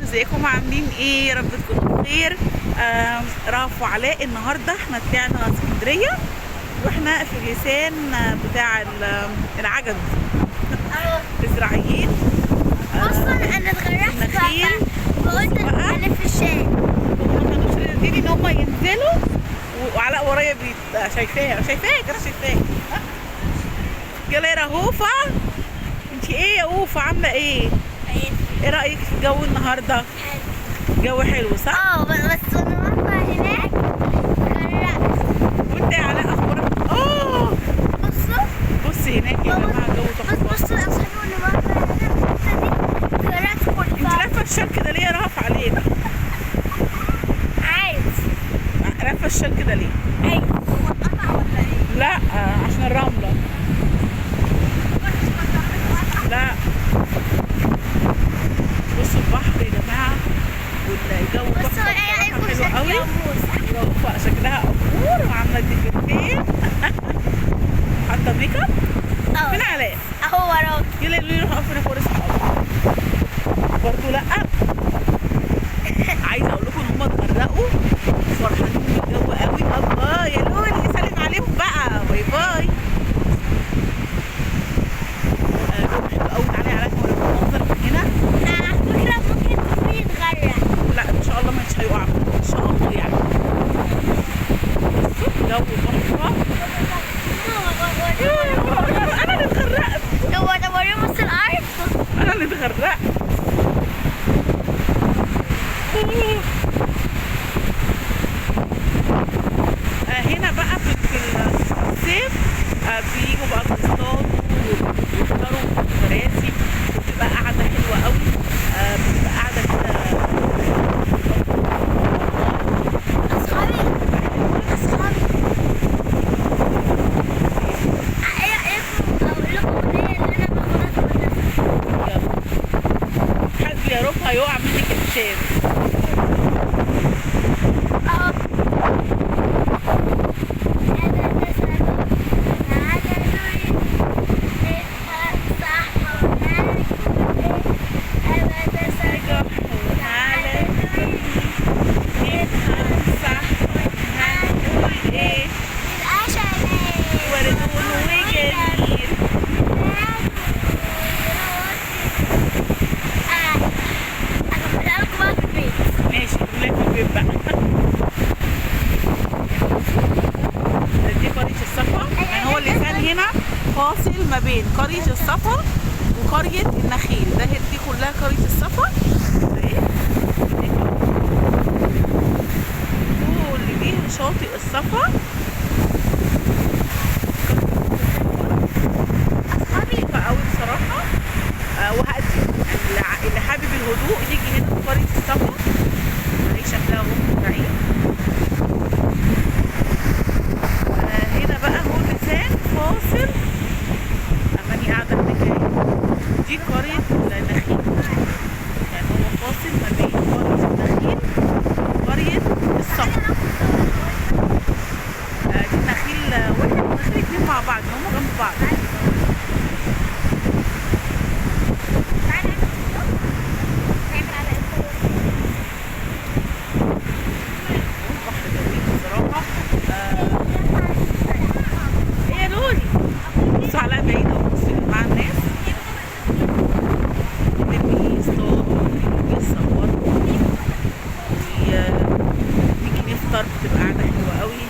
ازيكم؟ عاملين ايه؟ يا رب تكونوا بخير. رهف وعلاء النهارده احنا طلعنا اسكندرية، رحنا في اللسان بتاع العجب الزراعيين. اصلا انا اتغرقت فقلت انا في الشارع، وما كانوش راضيين ان هم ينزلوا، وعلاء ورايا شايفاه شايفاك، انا شايفاك. يلا يا رهوفه، انت ايه يا اوفه؟ عامله ايه؟ ايه رايك في الجو النهارده؟ حلو، جو حلو صح؟ اه بس وانا واقفة هناك اتغرقت. وانت يا علاء اخبارك؟ اه بصوا بصي هناك يا جماعة الجو تحفة. بس بصوا يا اصحابي وانا واقفة هنا في الحتة دي اتغرقت كلها. انت لافه الشال كده ليه يا رهف عليك؟ عايز لافه الشال كده ليه؟ عايز هو اتقطع ولا ايه؟ لا عشان الرملة. لا بصوا البحر يا جماعة والجو تحفة حلو قوي. رهوفه شكلها امور وعامله ديكورتين حاطه make up. فين علاء؟ اهو وراك. يلا يلا روح اقف هناك ورا صحابك برضه. لا عايزه اقول لكم ان هم اتغرقوا فرحانين بالجو قوي. الله يا لولي سلم عليهم بقى، bye bye. جو حلو قوي. تعالي يا علاء اوريكم المنظر من هنا. على فكرة ممكن تكون يتغرق. لا ان شاء الله مش هيقع ان شاء الله يعني. بصوا الجو تحفة. انا اللي اتغرقت. هو ده وريهم نص الارض. انا اللي اتغرقت. هنا بقى في الصيف بيجوا بقى بيصطادوا وبيفطروا كراسي، وبتبقى قاعدة حلوة قوي. بتبقى قاعدة كده. اصحابي اصحابي ايه رايكم اقول لكم اغنية اللي انا باخدها في المدرسة؟ يلا حد يا رب هيقع منك الشال. اهو دي قرية الصفا. يعني هو اللسان هنا فاصل ما بين قرية الصفا وقرية النخيل. ده دي كلها قرية الصفا. كل دي شاطئ الصفا. اصحابي قوي بصراحة. وهادية يعني اللي حابب الهدوء يجي هنا في قرية الصفا. هي شكلها اهو بعيد. هنا بقى هو اللسان فاصل. اماني قاعدة هناك اهي. دي قرية النخيل. يعني هو فاصل ما بين قرية النخيل وقرية الصفا. دي النخيل واحد والنخيل اتنين مع بعض، هما جنب بعض. البحر جميل بصراحة. ايه يا لولي؟ بصوا علاء بعيد اهو. بصوا يا جماعة الناس اللي بيصطادوا واللي بيصوروا ونيجي نفطر، بتبقى قعدة حلوة قوي.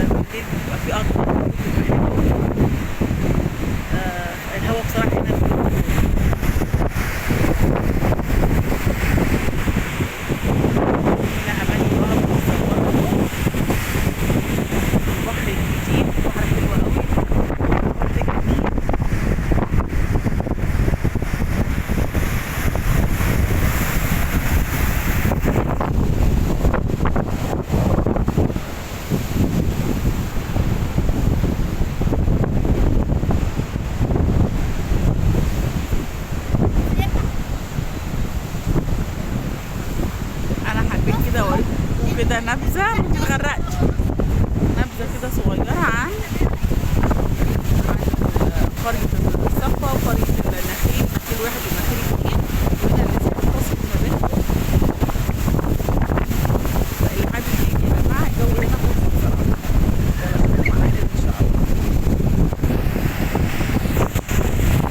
بالليل بيبقى في اطفال بتبقى حلوة. الهوا بصراحة هنا هنا اماني وهب بيصوروا. البحر جديد، بحر حلو قوي، بحر جميل. انا حبيت كده اوريكم كده نبذه، ما تتغرقش، نبذه كده صغيرة عن قرية